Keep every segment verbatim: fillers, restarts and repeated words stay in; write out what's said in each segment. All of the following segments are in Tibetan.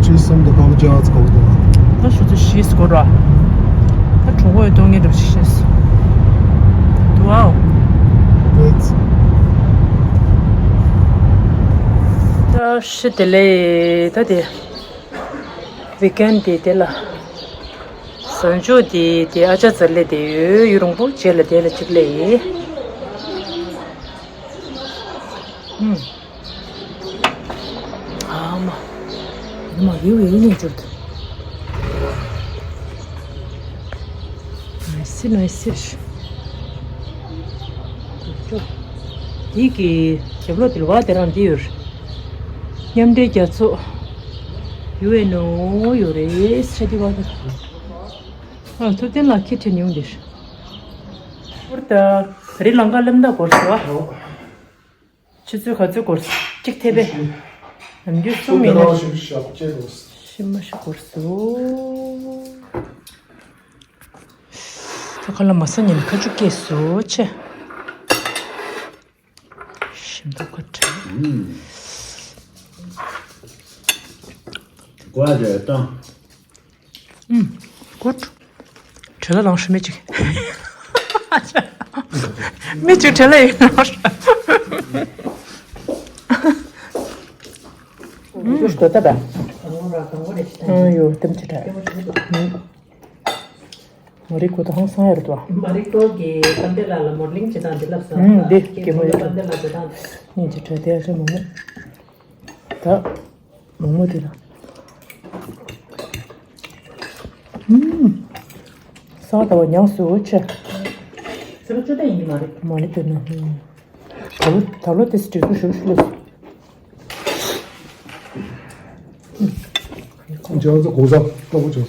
ཆུ་གསུམ་དུ་གང་བྱ་བ་ཚོ་གང་དུ། ད་ཞུ་ཚོད་བཞི་སྐོར་ར། ད་གྲོད་ཁོག་ཡོད་གཏོང་ངེས་འགྲུབ་ཞིག་ཤེས། དུ་ཨའོ། བེད། ད་ཤི་དེ་ལས་ད་དེ། ཝིཀ་ཨེན་དེ་དེ་ལ། གཟའ་མཇུག་དེ་དེ་ཨ་ཅག་ཙར་ལས་དེ་ཡོད་ཡུ་རོང་པོ་རྗེས་ལ་དེ་ལ་གཅིག་ལས་ཡིན། ཨུམ། ཨ་མ། ཡིན་མ་ཡིན་ཡིན་ནས་འཇུག་ཏུ། ནོའི་སི་ནོའི་སི། འདི་གི་རྒྱབ་ལོགས་དེ་ལ་བ་དེ་རང་འདི་ཡོད། མཉམ་འབྲེལ་རྒྱལ་ཚོགས། ཡུ་ཨེན་ཨོ་ཡོད་རེད་ས་འདི་བ་དེ། ཨ་ཐུབ་བསྟན་ལགས་ཁྱི་ཁྲིད་ཡོང་འདིར། ཧུར་ད། རི་ལང་ཀ་ལེམ་ད་སྐོར་སོ། ཆུ་ཚོད་ག་ཚོད་སྐོར་སོ། གཅིག་ཐེ་བེ། ནམ་རྒྱུན་གསུམ་ཡིན་ན། ཤི་མ་ཤི་སྐོར་སོ། ད་ཁ་ལ་མ་ས་ཉིན་ཁ་ཆུ་སྐྱེས་སོ་ཆེ། ཤིན་ཏུ་ཁོ་ཁྲ། ཀོ་ཨ་ཇ་ཡ་ཏང་། ཨུམ། ཀུད། བྲེལ་ལ་ལངས་ཤོག་མི་གཅིག་མི་གཅིག་བྲེལ་ལ་ཡིན་ལངས་ཤོག་ཨུམ། ཞུ་ད་ད། ཨང་ཡོ་དེམ་ཅི་དྲ། མ་རིག་གོ་ད་ཧང་སང་ཡར་དོ། མ་རིག་གོ་གི་ཏམ་ཏེ་ལ་ལ་མོ་ཌེ་ལིང་བྱེད་སྟངས་འདི་ལབ་སོང་། ཨུམ། འདི་གི་མ་རིག་ཏམ་ཏེ་ལ་བྱེད་སྟངས་འདི། སྙིང་རྗེ་བྲལ་ཏེ་ཨ་ཤེ་མོ་མོ། ད། མོག་མོག་དེ་ལ། ཨུམ། ས་ད་བ་ཉག་སུ་འོ་ཆེ། ས་ཆ་ཆོད་ད་ཡིན་གྱི་མ་རེད། མ་རེད་དེ་ན། ཨུམ། ད་ལོ་ད་ལོ་དེ་སི་ཏྲིག་སུ་ཞུ་ཞུ་ལོ། ཁོང་ཅག་ཚོ་གོང་ས་སྤྲོ་པོ་བྱུང་སོང་།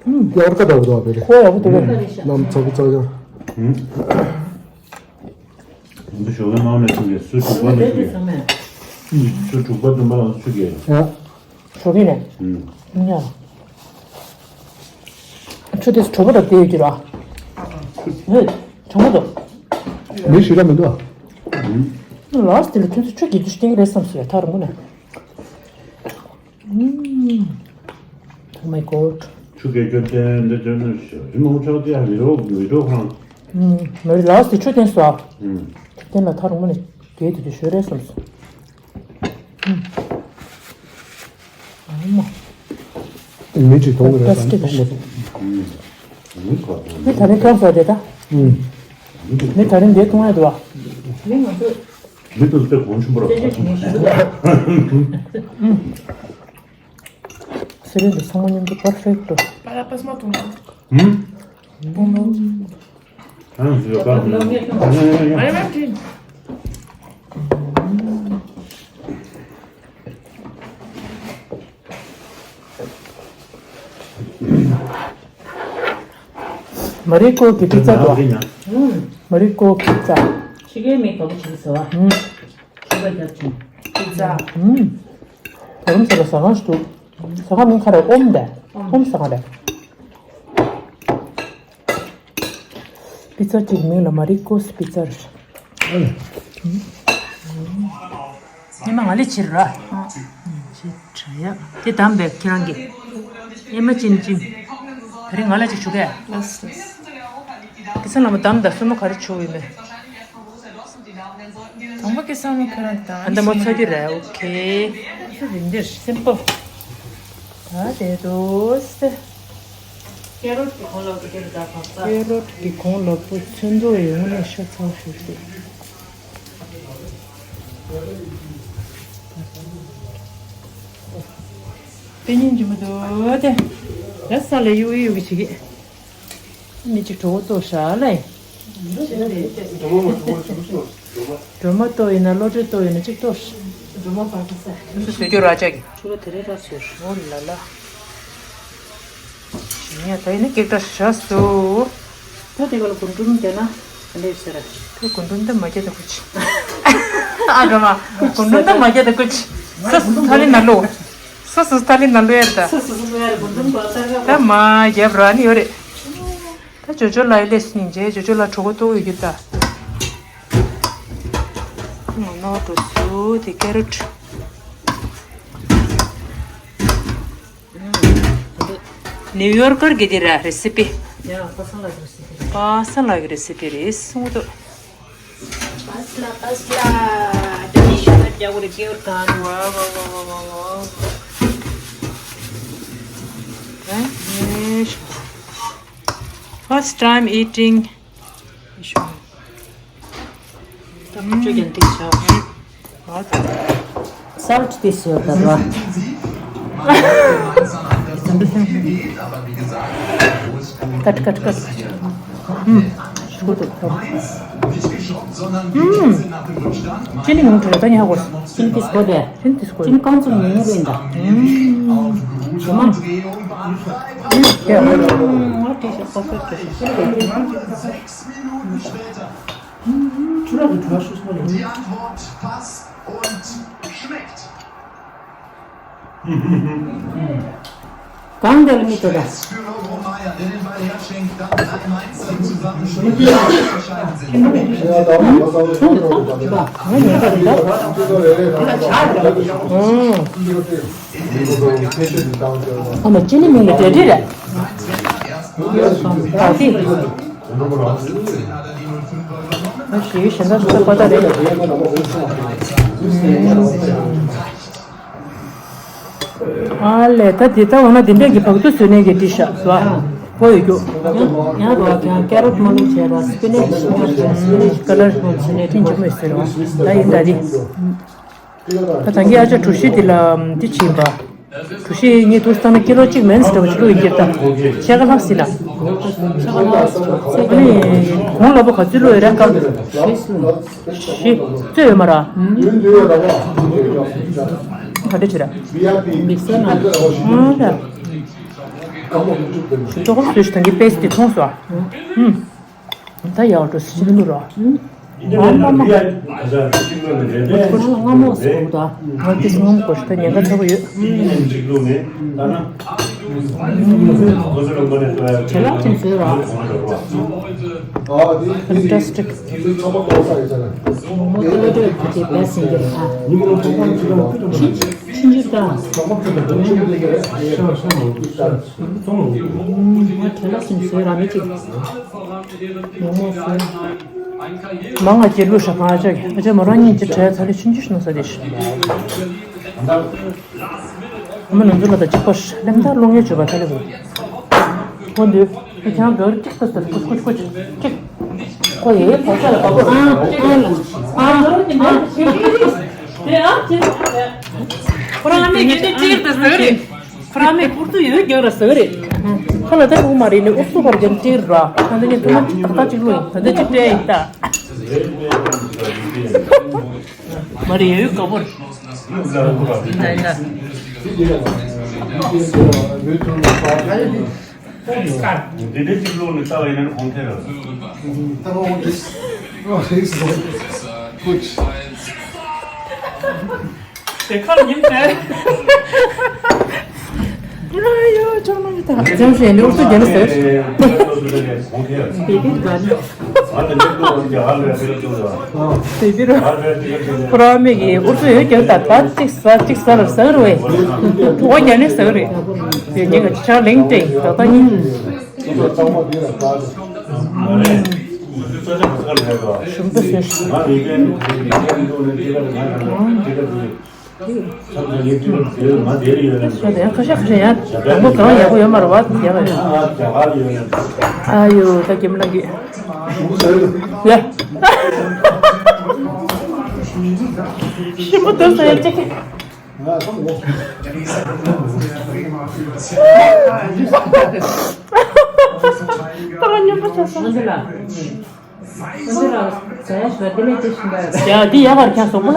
ཨུམ། ཡག་པོ་ཀ་འདྲ་བོ་འདུག་བ་བེ་རེ། ཁོ་ཡག་པོ་འདུག་བེ། ལམ་ཚ་པོ་ཚ་ཡང་། ཨུམ། འདི་ཞོགས་ཀའི་མང་ནས་ཚུགས་ཀྱི་སུ་དྲུག་པ་འདི་ཚུགས་ཀྱི། སུ་དྲུག་པ་བདུན་པ་ལ་ཚུགས་ཀྱི། ཡ། ཞོགས་ཀྱི་ནས། ཨུམ། ཡ། ཆུ་དེ་གྲོགས་པོ་དང་བསྡད་ཡོད་ཀྱི་ར། ཧེ། གྲང་མོ་འདུག་མི་ཞིག་ར་མི་འདུག་ཨ། ཨུམ། ལགས་དེ་ལ་ཁྱོད་ཚོ་ཆུ་རྒྱས་རྒྱུ་ཞིག་སྟོན་གྱི་རེད་བསམ་སོང་ཡ་ཐག་རིང་པོ་ནས། ཨུམ། Oh my god. ཆུ་རྒྱས་རྒྱུ་དེ་འདི་དོན་ནི་ཞོ་ཞི་མང་ཆགས་དེ་ཧ་ལི་རོགས་མི་རོགས་ཁང་། ཨུམ། མི་རོགས་ལགས་དེ་ཆུ་བསྟན་སོང་ཨ། ཨུམ། ཆུ་བསྟན་ལ་ཐག་རིང་པོ་ནས་རྒྱས་དེ་དུ་ཞོ་རེད་བསམ་སོང་། ཨུམ། ཨ་མ། མི་གཅིག་གཏོང་གི་རེད་བསམ་གཏོང་མ་སོང་། ཨུམ། མི་ད་རེས་ཀྱང་ཟ་དེ་ད། ཨུམ། མི་ད་རེས་འདིར་གཏོང་ཡ་འདུག་བ། མི་ང་ཚོ། མི་དུ་དེ་གོང་ཆུང་པོ་ར། སེ་རིལ་དུ་ཚང་མ་མཉམ་དུ་པར་ཕེག་ཏུ། པ་ར་པ་སྨ་གཏོང་དང་། ཨུམ། གཏོང་དང་། ཨ་ཡོད་ཀ། ཨ་ཡོད་ཡོད། མ་རི་ཀོ་གི་པི་ཙ་དོ། མ་རི་ཀོ་པི་ཙ། ཕྱི་རྒྱལ་མི་ག་པོ་ཅིག་ཟེར་བ། ཨུམ། ཤུ་ག་རྒྱབ་ཅིང་པི་ཙ། ཨུམ། ད་རུང་ཟེར་བ་ཟ་ཁང་ཞིག་འདུག་ཟ་ཁང་མིང་ཁ་ར་ཨོམ་དེ། ཨོམ་ཟ་ཁང་རེད། པི་ཙ་གཅིག་མིང་ལ་མ་རི་ཀོས་པི་ཙ་རེད། ཉི་མ་ང་ལས་ཕྱིར་ར། ཕྱིར་དྲ་ཡ། དེ་དམ་པས་ཁྱེད་རང་གི། ཨེ་མ་ཅིན་ཅིན། ད་རིང་ང་ལ་ཅིག་བྱུག་གས། ལགས་སོ། ཁྱེད་ཚང་ལ་མ་དམ་ད་སོ་མོ་ག་རེ་བྱུག་ཡོད་མེད། དང་པོ་ཀི་སང་ནི་ཁ་ར་དང་། ཨ་ད་མོ་ཚ་རྒྱུ་རེད། ཨོ་ཁེ། སུ་རིན་འདིར་སིམ་པོ། ད་དེ་དོ་སྟེ། ཀེ་རོཊ་གི་གོང་ལ་བུ་ཀེ་རོ་ད་ཕག་ཚ། ཀེ་རོཊ་གི་གོང་ལ་བུ་ཚོན་མདོག་ཡོད་ངོ་ནས་ཤ་ཚ་ཞིག་སྟེ། དེ་ཉིན་གྱི་མི་འདུག་སྟེ། ད་ས་ལ་གཡུག་གཡུག་གི་བྱེད་ཀྱི། མི་གཅིག་གྲོད་ཁོག་ལྟོགས་ཤག་ལེ། སྒྲོལ་མ་ལྟོགས་ཡིན་ན་བློ་གྲོས་ལྟོགས་ཡིན་ན་གཅིག་ལྟོགས་ཤག་སྒྲོལ་མ་བར་དུ་ས། སུ་བཟོས་རྒྱུ་ར་ཅག་གི། ཕྱུ་པ་དེ་རེ་ར་ཟེར། འོ་ལ་ལ། ཡ་ད་ཡིན་ན་ཀེག་ཏྲ་ཞག་སུ། ད་དེ་ག་ལ་རྒུན་འབྲུམ་དེ་ན་ག་འདྲས་ཟེར། དེ་རྒུན་འབྲུམ་ད་མ་རྒྱ་ད་ཀུ་ཅི། ཨ་འགྲོ་མ། རྒུན་འབྲུམ་ད་མ་རྒྱ་ད་ཀུ་ཅི། ས་སུ་ཐ་ལི་ན་ལུ། སོ་སོ་ཐ་ལི་ན་ལོ་ཡར་ད། སོ་སོ་སོ་ཡར་གོ་འཛོམས་པ་ལྟར་ག་ད་མ་རྒྱབ་ར་ནི་ཡོད་རེད། ད་ཇོ་ཇོ་ལ་ཡི་ལས་སྙིང་རྗེ། ཇོ་ཇོ་ལ་གྲོད་ཁོག་ལྟོགས་ཡོད་རྒྱུ་ད། ནོར་འགྲོ་སུ་དེ་ཀེ་རོཊ། ནིའུ་ཡོར་ཀར་གྱི་དེ་ར་རེ་སི་པི། ཡ་པ་སངས་ལགས་ཀྱི་རེ་སི་པི། པ་སངས་ལགས་ཀྱི་རེ་སི་པི་རེད་གསུངས་འདུག་པ་སངས་ལགས། པ་སངས་ལགས། ད་ནི་ཤ་ལ་རྒྱག་དགོས་རེད་ཀེ་ཡོར་ཀར། ཝ་ཝ་ཝ་ཝ་ཝ་ཝ། First time eating. ད་ཁོ་ཚོ་ཀྱང་ཏིག་ཤག་ཨ་ཙི། སཱལ་ཊི་ཏིས་ཡོད་ད་ར། ཀཊ་ཀཊ་ཀཊ། ཧུམ། ཤུ་གུ་ཏོག་ཏོག་ཧུམ། ཅི་ནི་ངུ་བྲོས་ད་ཉག་གོ། ཅི་ནི་ཏིས་གོ་དེ། ཅི་ནི་ཏིས་གོ། ཅི་ནི་གང་ཙམ་ངུ་ངུ་རེད་ད། ཧུམ། ཧུམ། ཧུམ། ཧུམ། ཧུམ། Sechs Minuten später. Die Antwort passt und schmeckt. གང་འདྲ་ལ་མི་ལྟོས་ད། Für Robo Meier, der den Ball herschenkt, dann drei Mainzer im Zusammenspiel, die ausgeschaltet sind. ཨ་མ་ཅི་ནི་མིང་གི་འབྲེལ་འདྲིས་རེད། ཨ་ཙི། ཨ་ཞེ་གཞན་དག་སུ་ཚོད་པ་ད་རེད། ཨ་ལས་ད་དེ་ལྟ་བ་ན་དེ་འདྲས་ཀྱི་བག་དུ་བཟོས་ནས་ཀྱི་འདྲི་ཤག་བཟོ་ཨ། ཕོ་ཡོད་རྒྱུ། ཡང་རོ་ཀྱང་ཀེ་རོཊ་མ་ལུག་བྱས་ར་སི་པི་ནེཆ་སི་པི་ནེཆ་ཀ་ལར་བྱས་ནས་ཐིན་ཆུ་མོས་ཟེར་བ་ད་ཡིན་ད་རེད། ད་ད་གིན་ཨ་ཅག་གྲུ་བཞི་འདི་ལ་འདི་བྱིན་པ། གྲུ་བཞི་གཉིས་ཐུག་སྟངས་ན་ཀི་ལོ་གཅིག་མིན་འདྲ་བོ་ཅིག་བླུགས་ཡིན་གྱི་རེད་ད། ཕྱེད་ཀ་ལྷག་སྲིད་ན། ཨ་ནི་གོང་ལ་པོ་ག་ཚོད་བླུགས་ཡོད་རེད་ཀ། བཞི་བཙོས་ཡོད་མ་ར། ག་འདྲ་བྱེད་ར། མིག་སར་ནང་། ཨ་ར། ཞུ་ཏོག་ཙམ་བཟོས་ཤིག་ད་གིན་པེ་སི་དེ་མཐོང་སོང་ཨ། ཧུམ། ད་ཡག་འགྲོ་སི་ཆི་ལུ་རོ། ཨ་མ་མ། ཁོ་ལ་སྔ་མོ་ཟེར་གོ་ད། ང་དེ་སྔོན་གོ་ཤི་ད་ཉེན་ཁ་ཚ་པོ་ཡོད། བྲེལ་བ་ཅན་ཟེར་རོ། Fantastic། མོ་ཏོ་ལོ་ཏོ་དེ་བས་ཟིན་གྱི་རེད་ཨ། ཕྱིན་ཅི་ད། ང་བྲེལ་བ་ཅན་ཟེར་ར་མི་གཅིག་མོ་མོ་ཟེར། མ་ང་ཅེ་ལུ་ཧྲ་ཁང་ཨ་ཅག་ཨ་ཅག་མོ་རང་ཉིད་ཀྱི་གྲས་ཚ་ལེ་ཆུང་ཆུང་ཞིག་ནང་ས་དེ་ཤི། ཨ་མ་ནང་ཚུ་ལ་ད་ཅི་པ་ཤི་ལེམ་ད་རླུང་ཡོད་བྱོས་པ་ཐ་ལེ་བུ། ཁོ་འདུག་ཁྱང་གར་ཅིག་ཏུ་ཟེར་ཀུ་ཀུ་ཀུ་ཅིག་ཁོ་ཡེ་ཕོ་ས་ལ་པ་པོ་ཨ་ཨ་ལ་ཨ་ཨ་ཨ་ཁོ་རང་མི་གི་ཏི་ཏིར་དུ་ཟེར་རེད། ཁོ་རང་མི་ཨུ་ཚུགས་ཡོད་རྒྱུ་ར་ཟེར་རེད། ཁ་ལ་ད་ཨུ་མ་རེད་ནི་ཨུ་ཚུགས་པར་རྒྱུ་ཏིར་ར། ད་ནི་ཐུ་མ་ཏག་ཏག་ཅིག་ལོ་ཡིན། ད་ནི་ཅིག་སྤྲད་ཡིན་ད། མ་རེད་ཡོད་དགའ་པོ་རེད། ཡིན་ད་ཡིན་ད། འདི་འདྲའི་གཅིག་ལོག་ནས་ལྟ་བ་ཡིན་ན་གོང་ཐད་རེད། ལྟ་བ་འོང་དེ། ཨོ་རེད་སོ། ཀུ་ཅི། དེ་ཁར་ཉིམ་དེ། ཨ་ཡོ་ཅོ་མ་ནི་ད། ཅང་ཞེ་ནི་ཨུ་ཚུགས་རྒྱ་ནི་ཟེར། དེ་དེ་ག་ནི། དེ་དེ་རུ། ཁོ་རང་མིག་གིས་ཨུ་ཚུགས་ཡོད་རྒྱ་ད་ད་ཅིག་ཟ་ཅིག་ཟ་ལ་ཟ་རུ་བས། ཨོ་རྒྱ་ནི་ཟ་རེད། དེ་ཉིན་ག་ཅིག་ཆར་ལེང་ཏེ་ད་ད་ཉིན། ཞུམ་པ་ཟེར། ཁ་ཤས་ཁ་ཤས་ཡང་དང་པོ་གང་ཡག་པོ་ཡོད་མ་རེད་བ་ཡག་ཡོད། ཨ་ཡོ་ད་ཀེམ་ལ་གི་ཡ། ཞིམ་པོ་འདུག་ཟེར་ཅིག་ད་ར་སྙོམས་པོ་ཆགས་སོང་། ཡ་འདི་ཡག་པར་ཁྱང་སོང་པོ་ལ།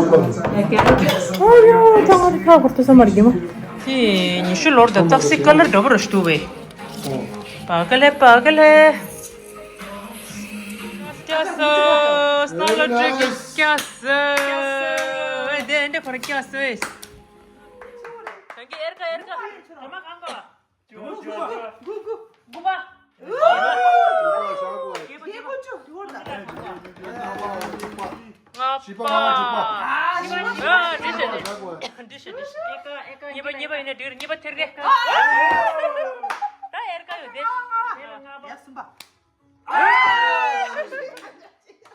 ཨོ་ཡོ་ད་ང་རི་ཁ་བར་དུ་ས་མར་གི་མ། དེ་ཉི་ཤུ་ལོར་ད་ཏག་སི་ཀ་ལར་འདྲ་པོ་ར་ཞུ་བས། པ་ཀ་ལེ་པ་ཀ་ལེ། སྐྱ་སོ། སྣང་ལ་བྲེག་གི་སྐྱ་སོ། ཨེ་དེ་འདྲ་ཁོ་ར་སྐྱ་སོ། ད་གི་ཨེར་ཀ་ཨེར་ཀ་གྲོ་མ་གང་ག་དགུ་དགུ་དགུ་པ། རྒྱལ་པོ་བཅུ། བཞི་པ། ལྔ་པ། དྲུག་པ། ཨ། བཞི་པ། ཨ། འགྲིག་ཤག་འགྲིག་ཤག་འགྲིག་ཤག་འགྲིག་ཤག་གཉིས་པ། གཉིས་པ་ཡིན་ན་འགྲིག་རེད། གཉིས་པ་ཐེར་གེ། ད་ཨེར་ཀ་ཡོད་དེ། ཡ། གསུམ་པ།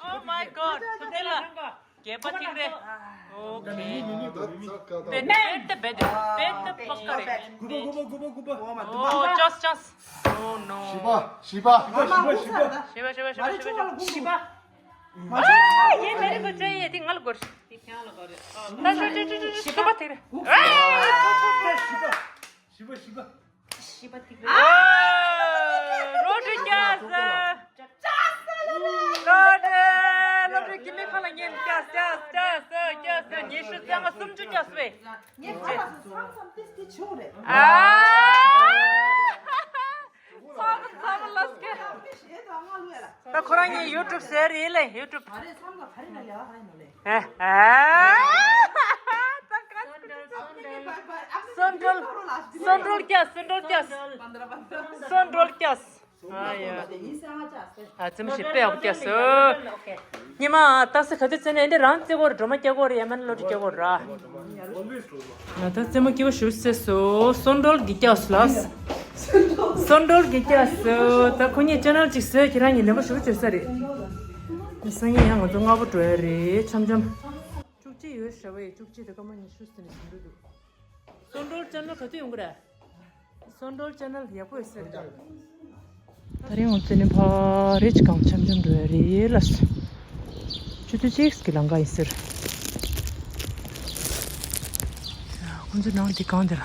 Oh my god. དེ་ལ་བརྒྱད་པ་ཐིག་རེད། ཨོ་ཁེ། བེད་དེ་བེད་དེ་བེད་དེ་པ་ཀ་རེད། དགུ་པ། དགུ་པ། དགུ་པ། དགུ་པ། Oh my god. ཨོ་ཅོས་ཅོས། Oh no. བཞི་པ། བཞི་པ། བཞི་པ། བཞི་པ། བཞི་པ། བཞི་པ། བཞི་པ། ཨ། ཡེ་མེ་རི་ཁོ་ཅེ་ཡེ་དེ་ང་ལ་སྐོར། ད་ཤོ་ཅོ་ཅོ་ཅོ་ཅོ། དགུ་པ་ཐིག་རེད། བཞི་པ། བཞི་པ། བཞི་པ། བཞི་པ། ཨ། ལོ་ཊི་རྒྱག་སོང་། ལོ་ཊི། ལོ་ཊི་རྒྱུ་མེད་ཁ་ལ་ཉན། རྒྱག་རྒྱག་རྒྱག་རྒྱག་ཉི་ཤུ་རྩ་ལྔ། སུམ་ཅུ་རྒྱག་སོང་བས། ངས་ཁ་ལ་སོང་བསམ་བསམ་ཏིས་ཏི་ཆོག་རེད། ཨ། ཚ་མོ་ཚ་མོ་ལ་སྐད། ད་ཁོ་རང་གཉིས་ཡུ་ཊུབ་ཟེར་ཡིན་ལེ། ཡུ་ཊུབ། ག་རེ་བསམ་ག་ག་རེ་ལ་ཡ་ག་ཡིན་ནོ་ལེ། ཨ། ཨ། ད་ག་སོན་འགྲོལ། སོན་འགྲོལ་རྒྱག་སོན་འགྲོལ་རྒྱག་སོན་འགྲོལ་རྒྱག་ཨ་ཡ། ཨ་ཙི་མོ་ཞིག་དཔེ་ཡག་པོ་སྐྱེས་སོ། ཉི་མ་ཏག་ས་ག་དུས་ཚེ་ནས་འདི་རང་བརྩེ་བོར་སྒྲོལ་མ་སྐྱེ་གོ་རེད། ཡ་མན་ལོ་ཊི་སྐྱེ་གོ་ར། ང་ད་རྩེད་མོ་སྐྱེ་བོ་ཞུ་སེ་སོ། སོན་འགྲོལ་གི་སྐྱེས་སོ་ལ། སོན་འགྲོལ་གི་སྐྱེས་སོ། ད་ཁོ་གཉིས་ཅེ་ནལ་གཅིག་བཟོས། ཁྱེད་རང་གཉིས་ལེན་པ་ཞུ་བཅོས་ས་རེད། སང་ཉིན་ཡང་ང་ཚོ་སྔ་པོ་འགྲོ་ཡ་རེད། འཆམ་འཆམ། བཅུ་གཅིག་ཡོད་ཤག་བས། བཅུ་གཅིག་དེ་སྐར་མ་ཉི་ཤུ་ཟིན་ནས་ཟིན་འགྲོ་འདུག་སོན་འགྲོལ་ཅེ་ནལ་ག་དུས་ཡོང་གི་རེད། སོན་འགྲོལ་ཅེ་ནལ་ཡག་པོ་ཡོད་ས་རེད། ད་རིང་ང་ཚོ་ནི་ཕ་རེ་ཅིག་གང་འཆམ་འཆམ་འགྲོ་ཡ་རེད་ལ། ཆུ་ཚོད་གཅིག་གི་ལམ་ཁ་ཡིན་ཟེར། ཁོང་ཚོའི་ནང་འདི་གང་དེ་ལ།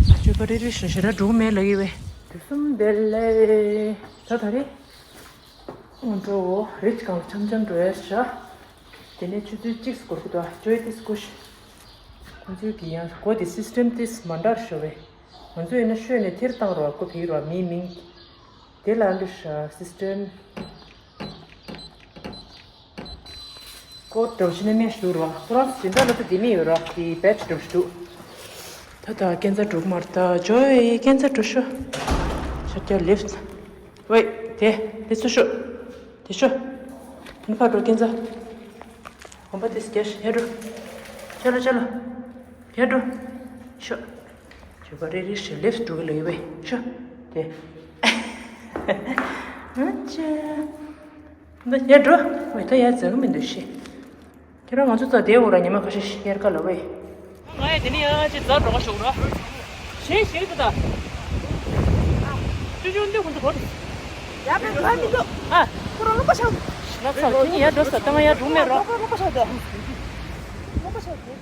སྤྱོད་པ་རེ་རེ་ཞེ་ཞེ་ར་འགྲོ་གི་མེད་ལབ་ཀྱི་བས། དུས་གསུམ་བདེ་ལེགས། ད་ད་རེད། ང་ཚོ་རེ་ཅིག་གང་ལ་འཆམ་འཆམ་འགྲོ་ཡ་ཤག་དེ་ནས་ཆུ་ཚོད་གཅིག་སྐོར་གི་འདུག་ཇོ་ཡི་ཏིས་ཀུ་ཤ། ཁོང་ཚོའི་གི་ཡང་སྒོ་དེ་སིས་ཊེམ་ཏིས་མ་འདྲ་ཤོ་བས། ང་ཚོ་ཡིན་ན་ཤོད་ནས་ཐེར་བཏང་རོགས། སྒོ་ཕིག་རོགས། མིའི་མིང་དེ་ལ་འདི་ཤ་སིས་ཊེམ། ཀོ་འདྲ་བོ་ཞིག་ནས་སྨན་ཞུ་རོགས། ཁོ་རང་སྦྱིན་བདག་ལ་ད་དེ་མི་ཡོད་རོགས། དེ་བེད་འདྲ་བོ་ཞིག་འདུག་ད་ད་སྐས་འཛེག་འགྲོ་གི་མ་རེད། ད་ཇོ་ཡི་སྐས་འཛེག་འགྲོ་ཤོག་ཤར་རྒྱག་ལེཕ། ཝེ། དེ་དེ་ཚུར་ཤོག་དེ་ཤོག་ཨ་ནི་ཕར་འགྲོ། སྐས་འཛེག་གོམ་པ་དེ་སྐྱར་ཡར་འགྲོ། ཅ་ལོ་ཅ་ལོ། ཡར་འགྲོ། ཤོག་ཇོ་པ་རེ་རེ་ཞིག་ལེཕ་འགྲོ་གི་ལ་ཡོད་པས། ཤོག་དེ། ཨ་ཅེ། འདི་ཡར་འགྲོ། ཝེ། ད་ཡར་འཛེག་གི་མི་འདུག་ཤི། ཁྱེད་རང་ང་ཚོ་རྩ་དེའི་འོག་ལ་ཉི་མ་ཁ་ཤས་ཤིག་ཡར་ཀ་ལ་ཝེ། ང་ཡ་དེ་ནས་ཡ་ཅིག་འཛེག་འགྲོ་ག་ཤོག་ར། ཞེས་ཞེས་དུ་ད། ཅུ་ཅུ་འདི་ཁོང་ཚོ་གོ་རེ། ཡ་བེ་བེ་མི་འདུག་ཨ། ཁོ་རང་ལོག་པ་ཤོག་ང་ཚོ་དེ་ནས་ཡར་འགྲོ་ས། ད་ང་ཡར་འགྲོ་མེད་ར། ལོག་པ་ལོག་པ་ཤོག་དེ། ལོག་པ་ཤོག་དེ།